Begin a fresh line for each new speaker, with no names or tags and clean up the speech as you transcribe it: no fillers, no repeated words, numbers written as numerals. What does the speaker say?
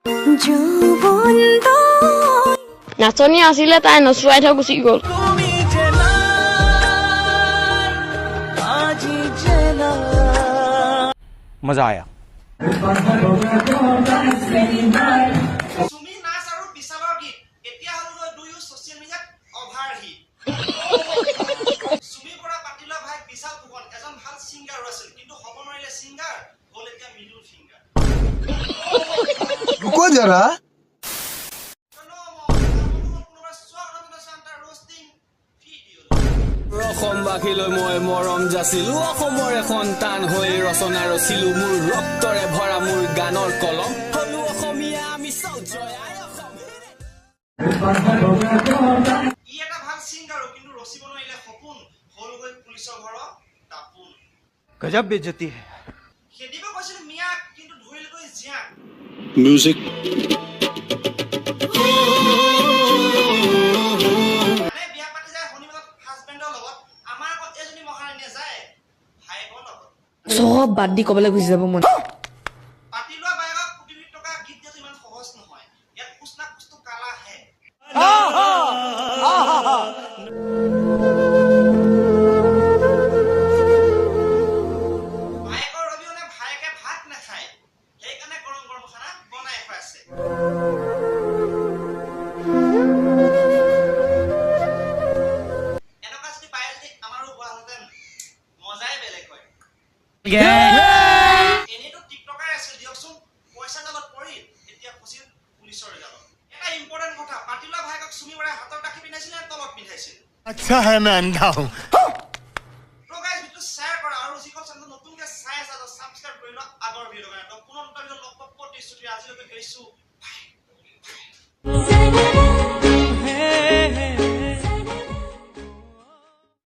যৌৱন।
নাচনী আছিলে, তাই নচুৱাই থৈ গুচি গ'ল।
তুমি যে নাই, আজি যে নাই।
मजा आया।
চুমি নাচ আৰু বিশালৰ গীত এতিয়া হ'লগৈ দুয়ো ছচিয়েল মিডিয়াত অভাৰ হিট। চুমি বৰা পাতি লোৱা ভাই বিশাল ফুকন এজন ভাল ছিংগাৰো আছিল, কিন্তু হ'ব নোৱাৰিলে ছিংগাৰ, হ'ল এতিয়া মিডল ফিংগাৰ।
रुको जरा।
পুনৰবাৰ স্বাগতম জনাইছোঁ আন এটা ৰোষ্টিং ভিডিঅ'।
অসমবাসীলৈ মই মৰম যাচিলো। অসমৰে সন্তান হৈ ৰচনা ৰচিলো। মোৰ ৰক্তৰে ভৰা মোৰ গানৰ কলম। হলো অসমীয়া আমি চব, জয় আই অসম।
ই এটা ভাল ছিংগাৰো, কিন্তু ৰচিব নোৱাৰিলে সপোন, হ'লগৈ পুলিচৰ ঘৰৰ দাপোন।
गजब बेइज्जती है।
খেদিব গৈছিল মিয়াক, কিন্তু ধৰিলগৈ জীয়াক।
Music.
মানে বিয়া পাতি যায় শনিবাৰত হাজবেণ্ডৰ লগত, আমাৰ আগত এজনী মহাৰাণীয়ে যায় ভায়েকৰ লগত।
চব বাদ দি ক'বলৈ গুচি যাব মন।
পাতি লোৱা বায়েকক কোটি কোটি টকা গিফ্ট দিয়াটো ইমান সহজ নহয়, ইয়াত कुछ ना कुछ तो काला है। বায়েকৰ অবিহনে ভায়েকে ভাত নাখায়, সেইকাৰণে গৰম গৰম খানা বনাই খুৱাইছে। এনেকুৱা যদি বায়ে যদি আমাৰো হোৱাহেঁতেন, মজাই বেলেগ হয়। এনেইতো টিকটকাৰ আছিল দিয়কচোন, পইচা জালত পৰি এতিয়া ফচিল পুলিচৰ জালত। এটা ইম্পৰ্টেণ্ট কথা, পাতি লোৱা ভায়েকক চুমি বৰাই হাতত ৰাখি পিন্ধাইছিল নে তলত পিন্ধাইছিল?
अच्छा है मैं अंधा हूँ।